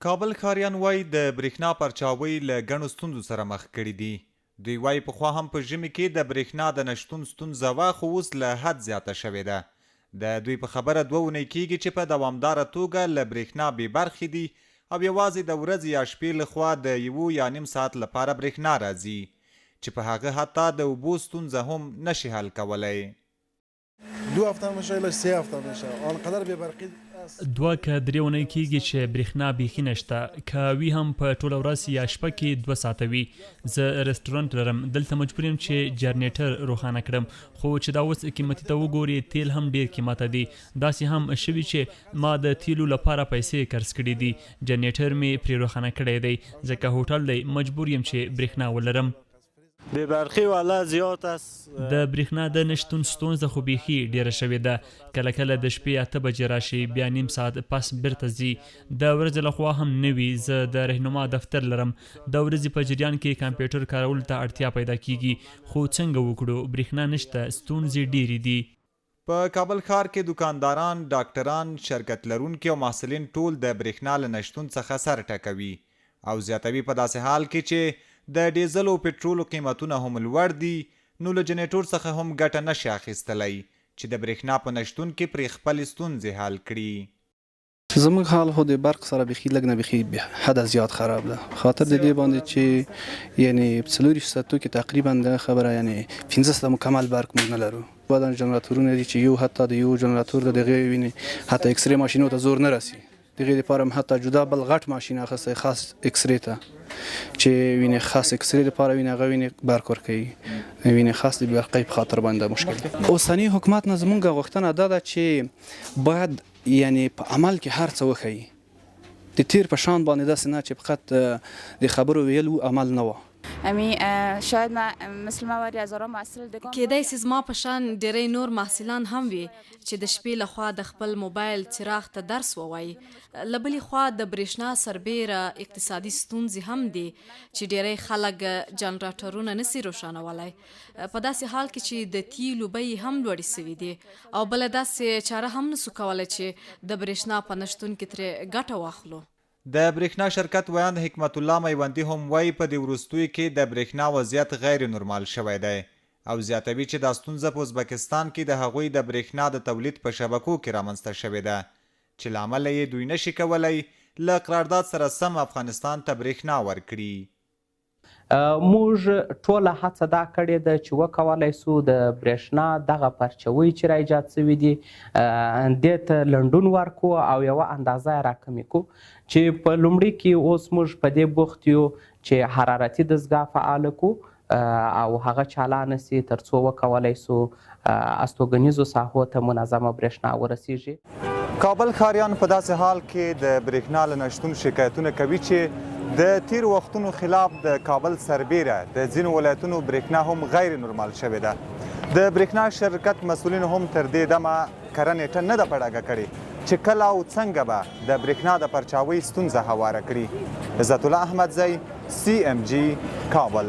کابل ښاریان وايي، د برېښنا پرچاوۍ له ګڼو ستونزو سره مخ کړي دي. دوی وايي، پخوا هم په ژمي کې د برېښنا د نشتون ستونزه وه، خو اوس له حد زیاته شوې ده. د دوی په خبره، دوه اونۍ کېږي چې په دوامداره توګه له برېښنا بې برخې دي او یوازې د ورځې یا شپې له خوا د یو یا نیم ساعت لپاره برېښنا راځي، چې په هغه حتی د اوبو ستونزه هم نه شي حل کولی. دو هفته میشه الی سه هفته میشه آنقدر بی برقی است. دوه که درې اونۍ کیږي چې برېښنا بیخي نشته، که وي هم په ټوله ورځ یا شپه کې دوه ساعته وي. زه رسټورانټ لرم، دلته مجبور یم چې جرنیټر روښانه کړم، خو چې دا اوس قیمتي ته وګورې تیل هم ډېر قیمته دي، داسې هم شوي چې ما د تیلو لپاره پیسې قرض کړي دي، جرنیټر مې پرې روښانه کړی دی، ځکه هوټل دی مجبور یم چې برېښنا ولرم. بې برقي والا زیات است. د برېښنا د نشتون ستونزه خو بېخي ډېره شوې ده، کله کله د شپې اته بجې راشي، بیا نیم ساعت پس بېرته ځي، د ورځې له خوا هم نه وي، زه د رهنما دفتر لرم، د ورځې په جریان کې کمپیوټر کارولو ته اړتیا پیدا کېږي، خو څنګه وکړو، برېښنا نشته، ستونزې ډېرې دي. په کابل ښار کې دوکانداران، ډاکټران، شرکت لرونکي او محصلین ټول د برېښنا له نشتون څخه سر ټکوي او زیاتوي په داسې حال کې چې د ډیزلو او پټرولو قیمتونه هم لوړ دي نو له جنیټور څخه هم ګټه نه شي اخیستلی چې د برېښنا په نشتون کې پرې خپلې ستونزې حل کړي. زموږ حال خو د برق سره بیخي لږ نه بیخي حده زیات خراب ده خاطر د دې باندې چې یعنی په 24 ساعتو کې تقریبا دا خبره یعنی 15 ساعته مکمل برق موږ نه لرو. دوه دانه جنراتورونه دي چې یو حتی د یو جنراتور د دغه ویني حتی ایکس ری ماشینو ته زور نه رسی، دغه لپاره هم حتی جدا بل غټ ماشین اخیستی خاص ایکس ری ته چې ویني خاص ایکس ری لپاره ویني هغه ویني برق ورکوي ویني خاص د برقي په خاطر باندې مشکل دی. اوسنی حکومت نه زمونږ غوښتنه دا ده چې باید یعنی په عمل کې هر څه وښيي د تیر په شان باندې داسې نه چې فقط د خبرو ویل وو عمل نه وو. کېدای شي زما په شان ډېری نور محصلان هم وي چې د شپې له خوا د خپل موبایل څراغ ته درس ووايي. له بلې خوا د برېښنا سربېره اقتصادي ستونزې هم دي چې ډېری خلک جنراټرونه نه شي روښانولای. په داسې حال کې چې د تیلو بیې هم لوړې شوې دي او بله داسې چاره هم نه شو کولی چې د برېښنا په نشتون کې ترې ګټه واخلو. د برېښنا شرکت ویاند حکمت الله میوندي هم وايي، په دې وروستیو کې د برېښنا وضعیت غیر نورمال شوی دی او زیاتوي چې دا ستونزه په ازبکستان کې د هغوی د برېښنا د تولید په شبکو کې رامنځته شوې ده چې له امله یې دوی نه شي کولی له قرارداد سره سم افغانستان ته برېښنا ورکړي. موږ ټوله هڅه دا کړې ده چې وکولای شو د برېښنا دغه پرچوۍ چې را ایجاد شوي دي دې ته لنډون ورکړو او یوه اندازه یې راکمې کړو چې په لومړي کې اوس موږ په دې بوخت یو چې حرارتي دستګاه فعاله کړو او هغه چالانه شي تر څو وکولای شو استوګنیزو ساحو ته منظمه برېښنا ورسېږي. کابل ښاریان په داسې حال کې د برېښنا له نشتون شکایتونه کوي چې د تېرو وختونو خلاف د کابل سربېره د ځینو ولایتونو برېښنا هم غیر نورمال شوې ده. د برېښنا شرکت مسؤلینو هم تر دې دمه کره نېټه نه ده په ډاګه کړې چې کله او څنګه به د برېښنا د پرچاوۍ ستونزه هواره کړي. عزت الله احمدزی، سي ایم جي، کابل.